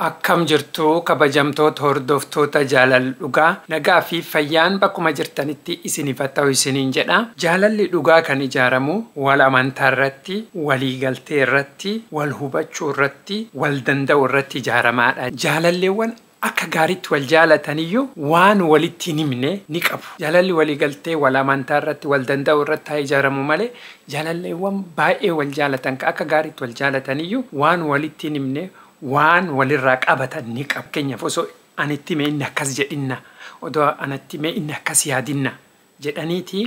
Akkam jirtu kabajamtoota hordoftoota Jaalala Dhugaa, nagaa fi fayyaan bakkuma jirtanitti isiniif haa ta'u isiniin jedha. Jaalalli dhugaa kan ijaaramu wal amantaa irratti, walii galtee irratti, wal hubachuu irratti, wal danda'u irratti ijaaramaadha. Jaalalleewwan akka gaariitti wal jaalataniyyuu waan walitti hin himne ni qabu. Jaalalli walii galtee, wal amantaa irratti, wal danda'u irratti haa ijaaramu malee, jaalalleewwan baay'ee wal jaalatan akka gaariitti wal jaalataniyyuu waan walitti hin himne, waan walirraa qabatan ni qabu. Fakkeenyaaf, osoo anitti hime inni akkas jedhinna, odoo anatti hime inni akkas yaadinna jedhaniiti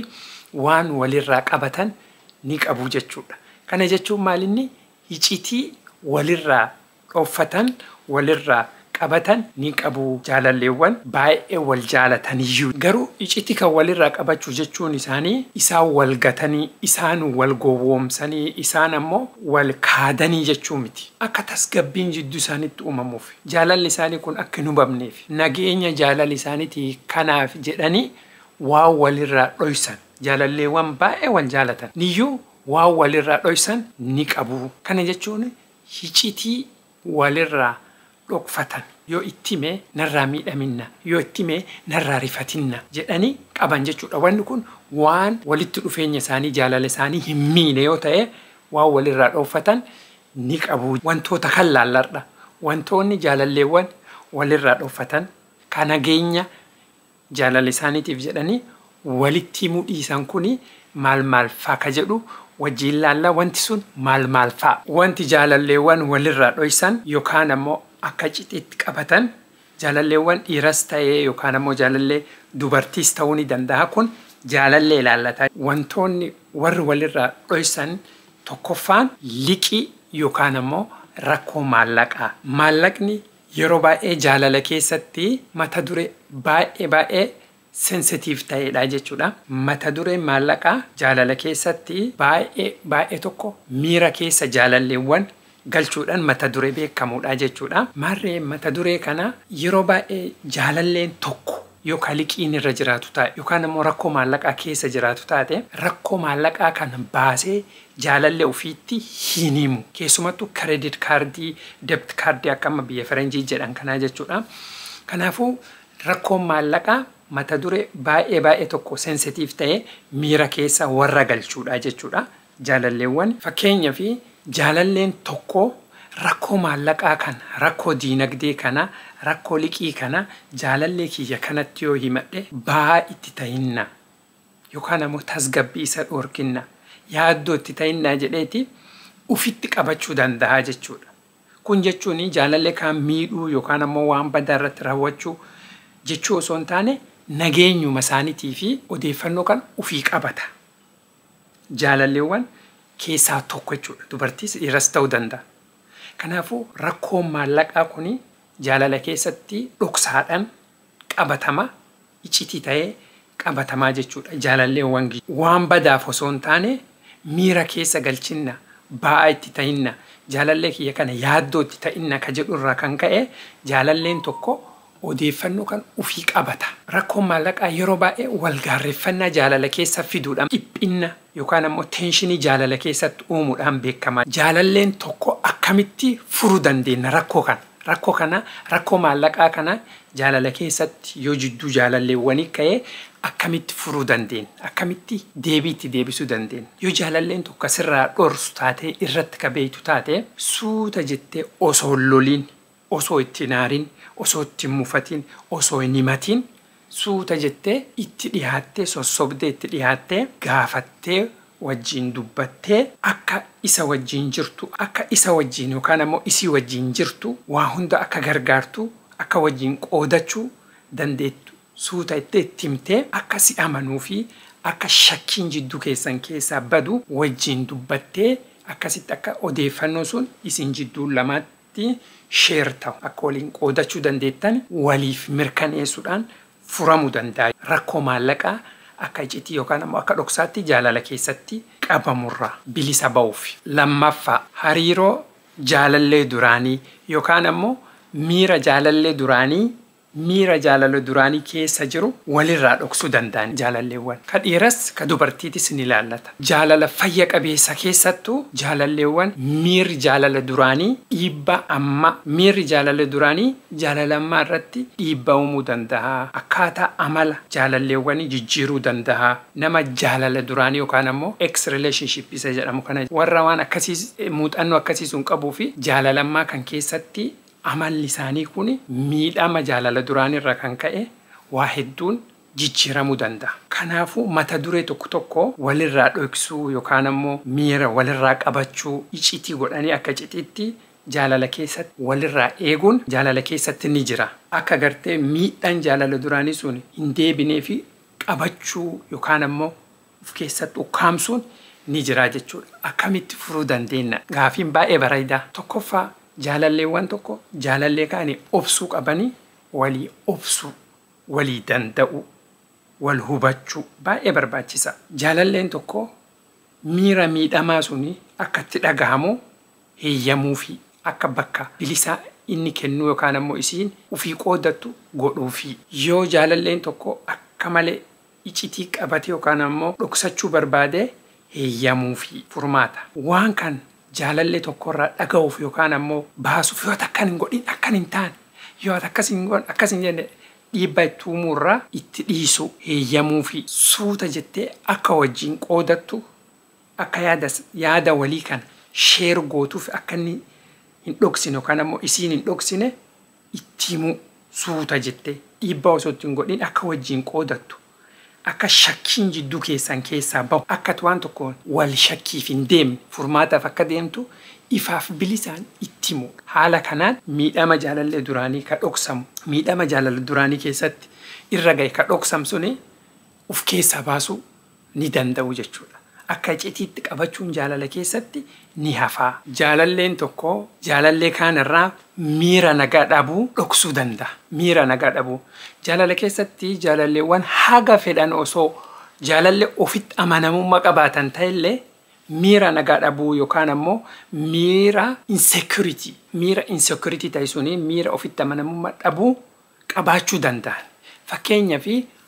waan walirraa qabatan ni qabu jechuudha. Kana jechuun maalinni icitii walirraa dhoffatan, walirraa qabatan ni qabu jaalalleewwan baay'ee wal jaalataniyyuu. Garuu icitii kan walirraa qabachuu jechuun isaanii isaan wal gatanii, isaan wal gowwoomsanii, isaan ammoo wal kaadanii jechuu miti. Akka tasgabbiin jidduu isaaniitti uumamuuf, jaalalli isaanii kun akka hin hubamneef, nageenya jaalalli isaaniitii kanaaf jedhanii waan walirraa dhoysan, jaalalleewwan baay'ee wal jaalatan niyyuu waan walirraa dhoysan ni qabu. Kana jechuun icitii walirraa dhokfatan, yoo itti hime narraa miidhaminna, yoo itti hime narraa rifatinna jedhanii qaban jechuudha. Wanni kun waan walitti dhufeenya isaanii, jaalala isaanii hin miine yoo ta'e, waan walirraa dhokfatan ni qabu. Wantoota kan laalladha. Wantoonni jaalalleewwan walirraa dhokfatan kan nageenya jaalala isaaniitiif jedhanii walitti himuu dhiisan kuni maal maal faa ka jedhu wajjin laallaa. Wanti sun maal maal faa? Wanti jaalalleewwan walirraa dhoysan yookaan ammoo akka icitiitti qabatan, jaalalleewwan dhiiras ta'ee yookaan ammoo jaalallee dubartiis ta'uu ni danda'a, kun jaalallee ilaallata. Wantoonni warri walirraa dhoysan tokkoffaan liqii yookaan ammoo rakkoo maallaqaa. Maallaqni yeroo baay'ee jaalala keessatti mata duree baay'ee baay'ee sensitiif ta'edha jechuudha. Mata dureen maallaqaa jaalala keessatti baay'ee baay'ee tokko miira keessa jaalalleewwan galchuudhaan mata duree beekamuudha jechuudha. Maarree mata duree kana yeroo baay'ee jaalalleen tokko yookaan liqiin irra jiraatu taate yookaan immoo rakkoo maallaqaa keessa jiraatu taate, rakkoo maallaqaa kana baasee jaalallee ofiitti hin himu. Keessumattuu credit card, debit card akka amma biyya faranjii jedhan kanaa jechuudha. Kanaafuu rakkoon maallaqaa mata duree baay'ee baay'ee tokko sensitiif ta'e miira keessa warra galchuudha jechuudha. Jaalalleewwan, fakkeenyaa fi jaalalleen tokko rakkoo maallaqaa kana, rakkoo diinagdee kana, rakkoo liqii kana jaalallee kiyya kanatti yoo himadhe ba'aa itti ta'inna yookaan ammoo tasgabbii isa dhoorkinna, yaaddoo itti ta'innaa jedheeti ufitti qabachuu danda'a jechuudha. Kun jechuun jaalallee kaan miidhuu yookaan ammoo waan badaa irratti raawwachuu jechuu osoo hin taane, nageenyuma isaaniitii fi odeeffannoo kan ufii qabata. Jaalalleewwan keessaa tokko jechuudha. Dubartiis dhiiras ta'uu danda'a. Kanaafuu rakkoon maallaqaa kuni jaalala keessatti dhoksaadhaan qabatama, icitii ta'ee qabatamaa jechuudha. Jaalalleewwan waan badaaf osoo hin taane, miira keessa galchinna, ba'aa itti ta'inna, jaalallee kiyya kana yaaddoo itti ta'inna ka jedhu irraa kan ka'e jaalalleen tokko odeeffannoo kan ufii qabata. Rakkoon maallaqaa yeroo baay'ee wal gaarreeffannaa jaalala keessa fiduudhaan, dhiphinna yookaan ammoo tension jaalala keessatti uumuudhaan beekama. Jaalalleen tokko akkamitti furuu dandeenya rakkoo kana? Rakkoo kana, rakkoo maallaqaa kana jaalala keessatti yoo jidduu jaalalleewwanii ka'ee akkamitti furuu dandeenya? Akkamitti deebii itti deebisuu dandeenya? Yoo jaalalleen tokko asirraa dhorsu taatee, irratti ka beektu taate, suuta jettee osoo hin loliin, osoo itti hin aarin, osoo itti hin mufatin, osoo hin himatin, suuta jettee itti dhiyaattee, sossobdee itti dhiyaattee, gaafattee, wajjin dubbattee, akka isa wajjin jirtu, akka isa wajjin yookaan ammoo isii wajjin jirtu, waa hunda akka gargaartu, akka wajjin qoodachuu dandeettu suuta itti himtee, akka si amanuu fi akka shakkiin jidduu keessan keessaa badu wajjin dubbattee, akkasitti akka odeeffannoo sun isin jidduu lamaatti share ta'u, akka waliin qoodachuu dandeettan waliif mirkaneessuudhaan furamuu danda'a. Rakkoo maallaqaa akka icitii yookaan ammoo akka dhoksaatti jaalala keessatti qabamurraa bilisa ba'uuf. Lammaffaa, hariiroo jaalallee duraanii yookaan ammoo miira jaalallee duraanii Miira jaalala duraanii keessa jiru walirraa dhoksuu danda'an jaalalleewwan. Ka dhiiras ka dubartiitis ni ilaallata. Jaalala fayya qabeessa keessattuu jaalalleewwan miirri jaalala duraanii dhiibbaa amma miirri jaalala duraanii jaalala ammaa irratti dhiibbaa uumuu danda'a. Akkaataa amala jaalalleewwanii jijjiiruu danda'a. Nama jaalala duraanii yookaan ammoo ex relationship isa jedhamu kana warra waan akkasii muuxannoo akkasii sun qabuu fi jaalala ammaa kan keessatti amalli isaanii kun miidhama jaalala duraanirra kan ka'e waa hedduun jijjiiramuu danda'a. Kanaafuu mata duree tokko tokko walirraa dhoksuu yookaan ammoo miira walirraa qabachuu icitii godhanii akka icitiitti jaalala keessatti walirraa eeguun jaalala keessatti ni jira. Akka gartee miidhaan jaalala duraanii sun hin deebinee fi qabachuu yookaan ammoo of keessatti ukkaamsuun ni jira jechuudha. Akkamitti furuu dandeenya? Gaafiin baay'ee bareedaa. Tokkoffaa, jaalalleewwan tokko jaalallee kaanii obsuu qabanii, walii obsuu, walii danda'u, wal hubachuu baay'ee barbaachisa. Jaalalleen tokko miira miidhamaa suni akka itti dhagahamu heeyyamuu fi akka bakka bilisaa inni kennu yookaan ammoo isiin ofii qoodattu godhuufi. Yoo jaalalleen tokko akka malee icitii qabate yookaan ammoo dhoksachuu barbaade, heeyyamuufi furmaata. Waan kan jaalallee tokkorraa dhaga'uuf yookaan ammoo baasuuf, yoo akkan hin godhin, akkan hin taane, yoo akkas hin godhin, akkas hin jenne, dhiibbaa itti uumuurraa itti dhiisu, heeyyamuu fi suuta jettee akka wajjin qoodattu, akka yaada walii kana share gootuuf, akka inni hin dhoksine yookaan ammoo isiin hin dhoksine itti himuu, suuta jettee dhiibbaa osoo itti hin godhin akka wajjin qoodattu, akka shakkiin jidduu keessan keessaa bahu, akka waan tokkoon wal shakkiif hin deemne, furmaataaf akka deemtu ifaaf bilisaan itti himu. Haala kanaan miidhama jaalallee duraanii ka dhoksamu, miidhama jaalala duraanii keessatti irra gahe ka dhoksam suni of keessaa baasuu ni danda'u jechuudha. Akka icitiitti qabachuun jaalala keessatti ni hafaa. Jaalalleen tokko jaalallee kaan irraa miira nagaa dhabuu dhoksuu danda'a. Miira nagaa dhabuu. Jaalala keessatti jaalalleewwan haga fedhan osoo jaalallee ofitti amanamummaa qabaatan ta'ellee, miira nagaa dhabuu yookaan ammoo miira insecurity ta'e suni, miira ofitti amanamummaa dhabuu qabaachuu danda'an. Fakkeenyaaf,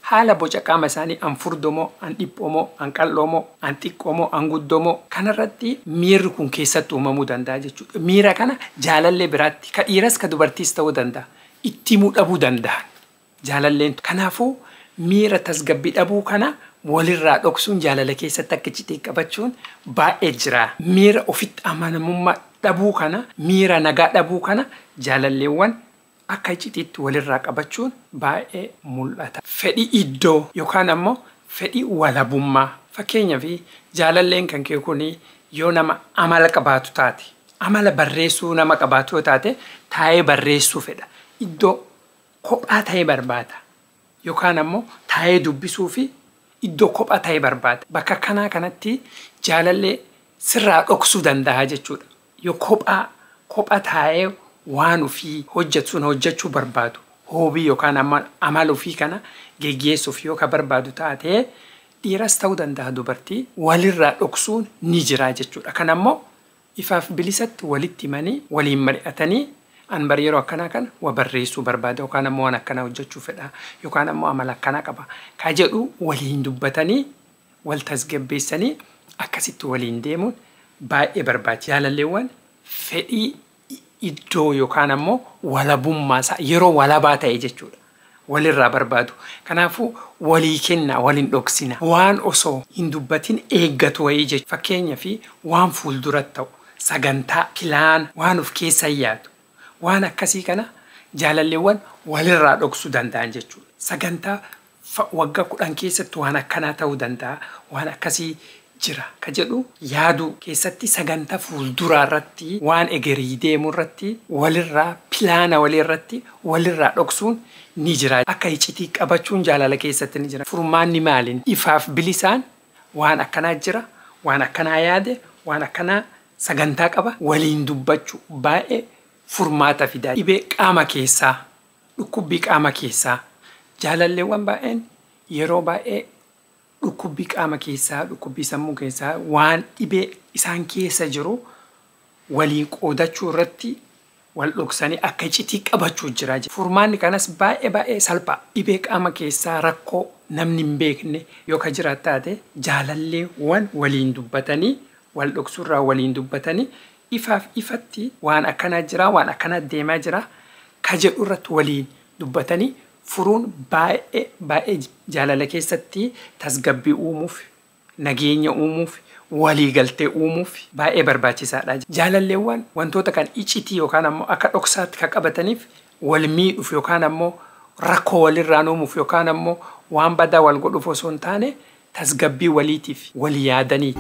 haala boca qaama isaanii, an furdomoo, an dhiphoomoo, an qal'oomoo, an xiqqoomoo, an guddoomoo, kanarratti miirri kun keessatti uumamuu danda'a jechuudha. Miira kana jaalallee biraatti, ka dhiiras ka dubartiis ta'uu danda'a. Itti himuu dhabuu danda'an jaalalleen. Kanaafuu miira tasgabbii dhabuu kana walirraa dhoksuun jaalala keessatti akka iccitii qabachuun baay'ee jira. Miira ofitti amanamummaa dhabuu kana, miira nagaa dhabuu kana jaalalleewwan akka icitiitti walirraa qabachuun baay'ee mul'ata. Fedhii iddoo yookaan ammoo fedhii walabummaa. Fakkeenyaaf, jaalalleen kan kee kun yoo nama amala qabaatu taate, amala barreessuu nama qabaatu yoo taate, taa'ee barreessuu fedha. Iddoo kophaa ta'ee barbaada. Yookaan ammoo taa'ee dubbisuu fi iddoo kophaa ta'ee barbaada. Bakka kanaa kanatti jaalallee sirraa dhoksuu danda'a jechuudha. Yoo kophaa taa'ee waan ofii hojjetu sun hojjechuu barbaadu, hobby yookaan amala ofii kana geggeessuuf yoo ka barbaadu taate, dhiiras ta'uu danda'a dubartii, walirraa dhoksuun ni jira jechuudha. Kan ammoo ifaaf bilisatti walitti himanii, waliin mari'atanii, an bar yeroo akkanaa kana wa barreessuu barbaada yookaan ammoo waan akkanaa hojjechuu fedha yookaan ammoo amala akkanaa qaba ka jedhu waliin dubbatanii, wal tasgabbeessanii akkasitti waliin deemuun baay'ee barbaachisa. Jaalalleewwan fedhii iddoo yookaan ammoo walabummaa isaa yeroo walabaa ta'e jechuudha. Walirraa barbaadu. Kanaafuu walii kennaa, waliin dhoksina. Waan osoo hin dubbatin eeggatu wayii jechuudha. Fakkeenyaaf, waan fuulduratti ta'u, sagantaa, plan, waan of keessa yaadu. Waan akkasii kana jaalalleewwan walirraa dhoksuu danda'an jechuudha. Sagantaa waggaa 10 keessatti waan akkanaa ta'uu danda'a, waan akkasii jira ka jedhu yaaduu keessatti, sagantaa fuulduraa irratti, waan egerii deemu irratti walirraa, plan walirratti walirraa dhoksuun ni jira. Akka iccitii qabachuun jaalala keessatti ni jira. Furmaanni maaliin? Ifaaf bilisaan waan akkanaa jira, waan akkanaa yaade, waan akkanaa sagantaa qaba, waliin dubbachuu baay'ee furmaata fida. Dhibee qaama keessaa, dhukkubbii qaama keessaa, jaalalleewwan baay'een yeroo baay'ee dhukkubbii qaama keessaa, dhukkubbii sammuu keessaa, waan dhibee isaan keessa jiru waliin qoodachuu irratti wal dhoksanii akka iccitii qabachuu jira. Furmaanni kanas baay'ee baay'ee salphaa. Dhibee qaama keessaa rakkoo namni hin beekne yoo ka jiraat taate, jaalalleewwan waliin dubbatanii, wal dhoksuurraa waliin dubbatanii, ifaaf ifatti waan akkanaa jira, waan akkanaa deemaa jira ka jedhu irratti waliin dubbatanii furuun baay'ee baay'ee jaalala keessatti tasgabbii uumuuf, nageenya uumuuf, waliigaltee uumuuf baay'ee barbaachisaadha. Jaalalleewwan wantoota kan iccitii yookaan ammoo akka dhoksaatti kan qabataniif wal miidhuuf yookaan ammoo rakkoo walirraan uumuuf yookaan ammoo waan badaa wal godhuuf osoo hin taane, tasgabbii waliitiif wal yaadanii.